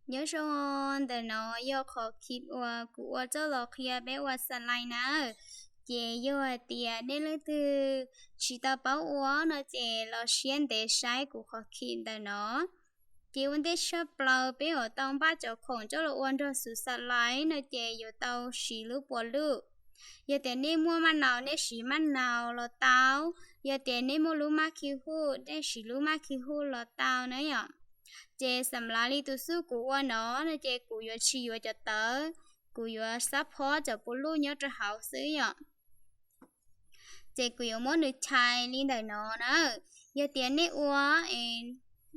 Nyob zoo, ntawm no yog qhov clip uas kuv ua txoj los qhia peb ua xalais nawb. Ces yog hais tias nej leej twg tsis tau paub ua no ces los siab ntev saib kuv qhov clip ntawm no. Ces ua ntej tshaj plaws peb yuav tau npaj cov khoom coj los ua nrog xuv xalais no ces yuav tau siv lub puas luj. Yog tias nej muaj maj nau nej siv maj nau los tau, yog tias nej muaj lub maj khi huj nej siv lub maj khi huj los tau na yom. Ces xam lav li tus xub kuv ua no no ces kuv yuav tsis yuav cov tawv, kuv yuav xab phob cov puas luj nyob rau hauv xwb yom. Ces kuv yuav muab nws chais li ntawm no na. Yog tias nej ua es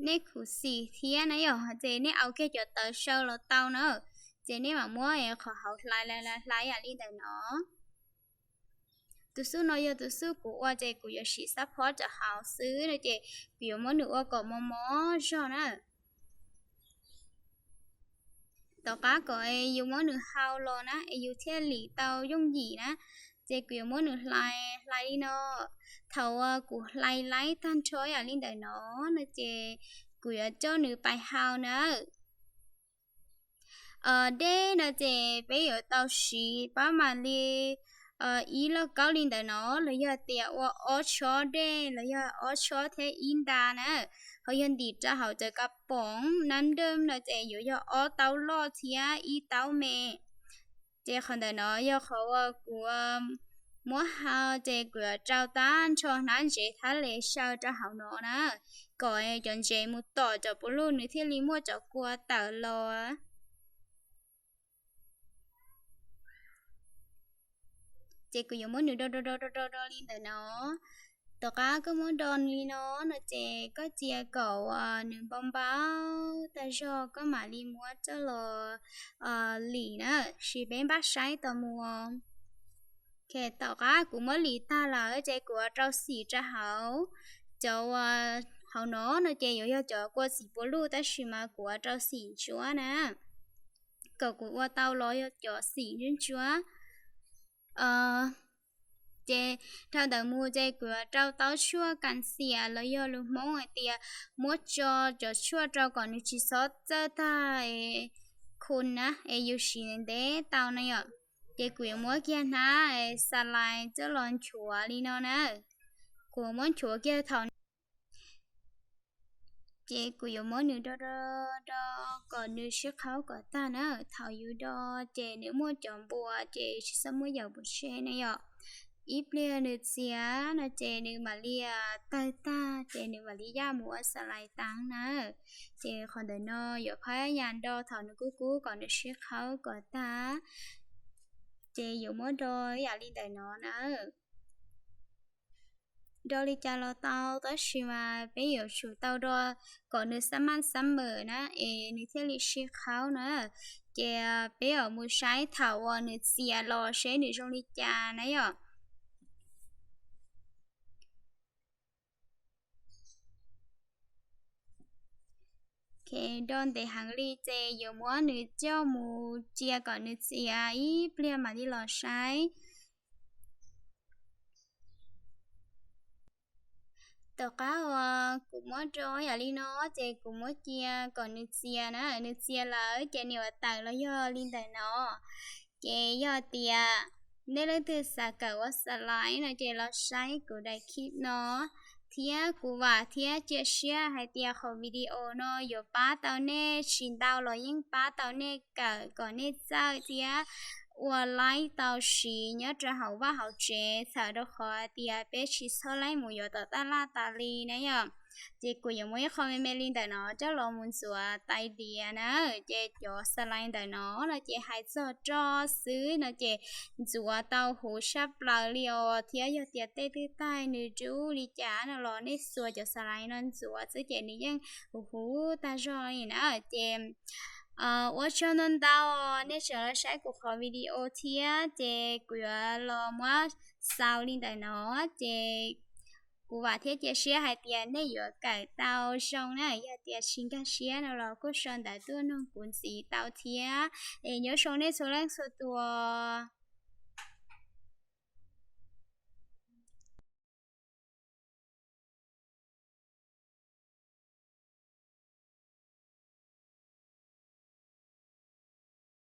nej khuv xim thiab na yom, ces nej au kiag cov tawv saw los tau na. Ces nej mam muab qhov hauv hlais hlais hlais yam li ntawm no. Tus xub no yog tus xub kuv ua ces kuv yuav siv xab phob rau hauv xwb no ces kuv yuav muab nws ua kom mos mos zog na. Tom qab kom es yus muab nws hau los na es yus thiaj lim tau yooj yim na. Ces kuv yuav muab nws hlais hlais li no. Thaum uas kuv hlais laib tag nrho yam li ntawm no no ces kuv yuav coj nws pais hau na. Dej no ces peb yuav tau siv pab mam li ib lauj kaub li ntawm no los yog tias ua ob tshob dej los yog ob tshob thiab ib nta na. Ho yog ntim rau hauv cov kas poov nab nraj no ces yuav yog ob taub loj thiab ib taub me. Ces qhov ntawm no yog qhov uas kuv muab hau ces kuv yuav rau tag nrho hnab ntsev thab les saw rau hauv no na, kom cov ntsev mus tom cov puas luj nws thiaj li muaj cov kua tawm los. Ces kuv yuav muab nws do do do do do do li ntawm no. Tom qab koj muab do li no no ces koj cia kom uas nws npau npau tag zog koj mam li muab coj los lim na, sis peb npaj saib tau mus. Tom qab kuv muab lim tag lawm ces kuv rau xim rau hauv. Cov uas hauv no no ces yuav yog cov kua txiv puas luj tab sis mas kuv rau xim ntsuab na, kom kuv ua tau los yog cov xim ntsuab ntsuab. Ces dhau ntawd mus ces kuv yuav rau tau tshuaj kas xiam los yog lus Hmoob hais tias muab tso cov tshuaj rau kom nws tsis txhob txawj tag khu na es yus siv ntev tau na yom. Ces kuv yuav muab kiag hnab xalais coj los nchuav li no na. Kuv muab nchuav kiag thaum ces kuv yuav muab nws do do do kom nws sib qhaub kom tag na. Thaum yus do ces nws muaj cov npua ces tsis txhob muab yaum pov tseg na yom. Ib pliag nws txias no ces nws mam li tawg tag ces nws mam li yaj mus ua xalais tav na. Ces qhov ntawm no yuav phab yam do thaum nws kub kub kom nws sib qhaub kom tag. Ces yuav muab do ib yam li ntawm no na. Do li cas los tau tab sis mas peb yuav tsum tau do kom nws xab maj xab mem na es nws thiaj li sib qhaub na. Ces peb yuav mus saib thaum uas nws txias los seb nws zoo li cas na yom. Do ntev heev li ces yuav muab nws coj mus cia kom nws txias ib pliag mam li los saib. Tom qab uas kuv muab do yam li no ces kuv muab cia kom nws txias na, nws txias lawm ces nws yuav tawm los yog li ntawm no. Ces yog tias nej leej twg xav kawm ua xalais no ces los saib kuv daim clip no, thiab kuv vam thiab cia siab hais tias qhov video no yuav pab tau nej, tsis ntau los yeej pab tau nej kawm kom nej txawj thiab ua laib tau siv nyob rau hauv vaj hauv tsev, txhawm rau qhov tias peb tsis txhob laib mus yuav tom taj laj tas li na yom. Ces kuv yuav muab ib qho me me li ntawm no coj los mus ntxuav tais diav na. Ces cov xalais ntawm no no ces hais txog roj xwb no ces ntxuav tau huv sab plaws li os, thiab yog tias tej twg taig nws dub li cas no los nej xuas cov xalais no ntxuav xwb ces nws yeej huv huv tag zog li na. Ces ua tsaug ntau ntau nej tseem los saib kuv qhov video thiab ces kuv yuav los muab xaus li ntawm no. Ces kuv vam thiab cia siab hais tias nej yuav kawm tau zoo na, yog tias tsis nkag siab no los kuj sau ntawv tuaj nug kuv ntxiv tau thiab. Es nyob zoo nej txhua leej txhua tus.